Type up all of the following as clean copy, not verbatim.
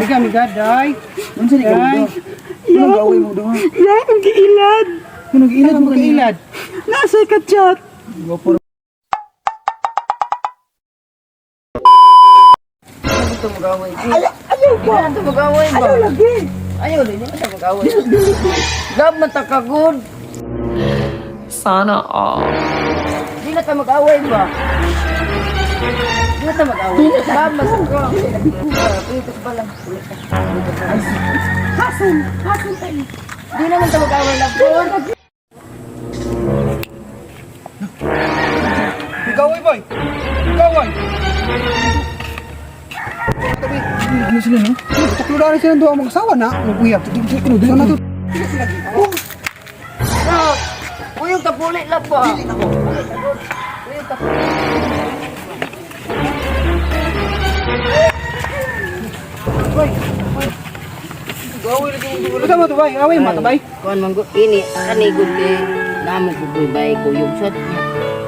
Miga, miga, day. Unsa ni Day. ka? Anong gawin mo duha? Ya, akong giilad. Anong giilad Ilad mo mo kanina? kailad. Nasa ka-chat. Gwapo. Ito mag-away. Ayaw, ayaw Hindi ba? na ito mag-away ba? Ayaw lagi. Ayaw, hindi na ito mag-away. Love man ta ka, good. Sana all. Hindi na ito mag-away ba? Hindi na ito mag-away. Love man ta ka. Pitos pa lang. Hason, hason tayo. Hindi naman ito mag-away lang, good. Gaway, boy. Gaway. Ano sila no? Tuklo na rin sila duha mga asawa na. Maguyab. Tulo na to. Uyong tapulit lang ba? Uyong tapulit. Ito mo to, bay. Away mo to, bay. Kuan man gud ini ani gud kay namo ko boy bay kuyog shot niya.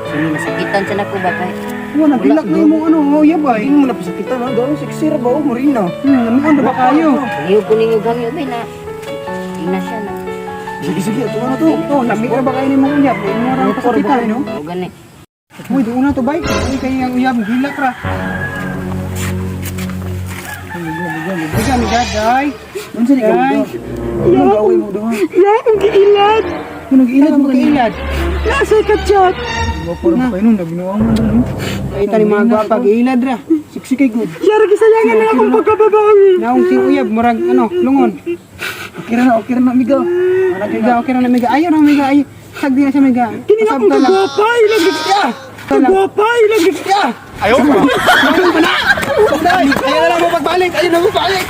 Sino nasakitan sa nako ba kay Wala, nagilak na yung ano, oh, yeah, bay. Hindi mo napasakitan ha? Dahil sexy ra ba o Marina? Lamian na ba kayo? Iyo ko ninyo gangyo bay na. Ina siya na. Sige sige, ato na to. Oh, lamian ba kayo ni mong uyab? Mo ra pasakitan, no? O gani. Uy, doon na to, bay. Uy, kayo ang uyab, gilak ra. Miga, miga, day. Unsa ni ka? Day. Anong gawin mo duha? Ya, akong giilad. Anong giilad Ilad mo mo kanina? kailad. Nasa ka-chat. Gwapo ra ba kayo nun? Nabinuang mo na no? Kita ni mga gwapa, giilad ra. Sexy kay good. Yara gisayangan na akong pagkababae. Naong si uyab, murag ano, lungon. Okay ra na amiga. Miga, okay ra na miga. Ayaw na miga, ay. Sagdi na siya miga. Kini nga akong Pasabta lang. kagwapa, ilag Kagwapa, ilag Ayaw na lang mo pagbalik. Ayaw na mo pagbalik.